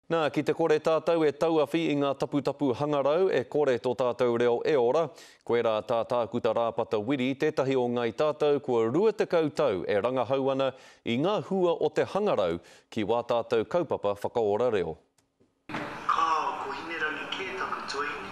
Nā, ki te kore tātou e tauawhi i ngā taputapu hangarau, e kore tō tātou reo e ora. Koirā tā Tākuta Rāpata Wiri, tētahi o Ngāi Tātou kua 20 tau e rangahau ana i ngā hua o te hangarau ki wā tātou kaupapa whakaora reo. Kāo, ko Hinerangi kē taku tuahine.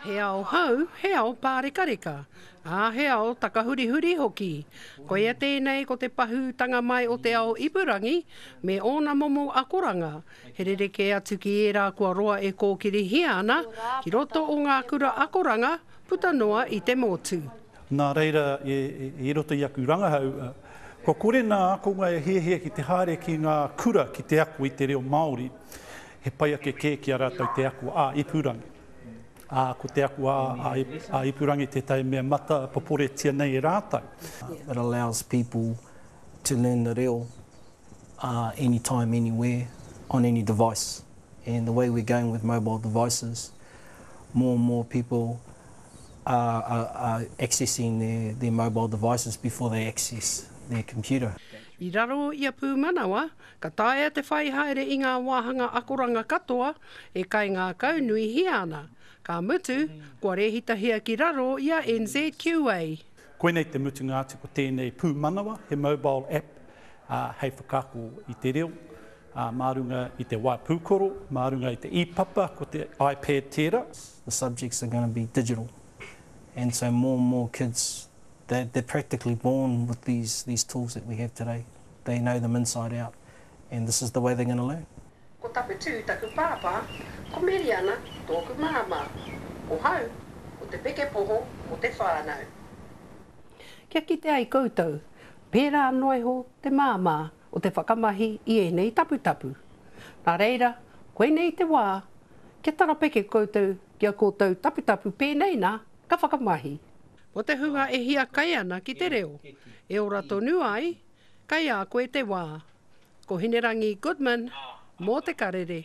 He ao hou, he ao pārekareka, ā, he ao takahurihuri hoki. Koia tēnei ko te pahūtanga mai o te ao ipurangi me ōna momo akoranga, he rerekē atu ki ērā kua roa e kōkirihia ana ki roto o ngā kura akoranga puta noa i te motu. Nā reira, i roto i aku rangahau, kua kore ngā ākonga e hiahia ki te haere ki ngā kura ki te ako i te reo Māori, he pai ake kē ki a rātou te ako ā-ipurangi. Ā, ko te ako ā-ipurangi tētahi mea mata poporetia nei e rātou. It allows people to learn the reo anytime, anywhere, on any device. And the way we're going with mobile devices, more and more people are, are, are accessing their, their mobile devices before they access their computer. I raro i a Pūmanawa, ka taea te whai haere i ngā wāhanga akoranga katoa e kaingākaunuihia ana, ka mutu, kua rēhitahia ki raro i a NZQA. Koinei te mutunga atu ko tēnei pūmanawa, he mobile app, ā, hei whakaako i te reo, ā, mā runga i te waea pūkoro, mā runga i te e-papa, ko te iPad tērā. The subjects are gonna be digital and so more and more kids they're, they're practically born with these, these tools that we have today. They know them inside out and this is the way they're gonna learn. Ko Taputū taku pāpā, ko Meriana tōku māmā. Ko hau, ko te pekepoho o te whānau. Kia kite ai koutou, pērā noa iho te māmā o te whakamahi i ēnei taputapu. Nā reira, koinei te wā kia tarapeke koutou ki a koutou taputapu pēnei nā, ka whakamahi. Mō te hunga e hiakai ana ki te reo, e ora tonu ai, kei a koe te wā. Ko Hinerangi Goodman, mō Te Karere.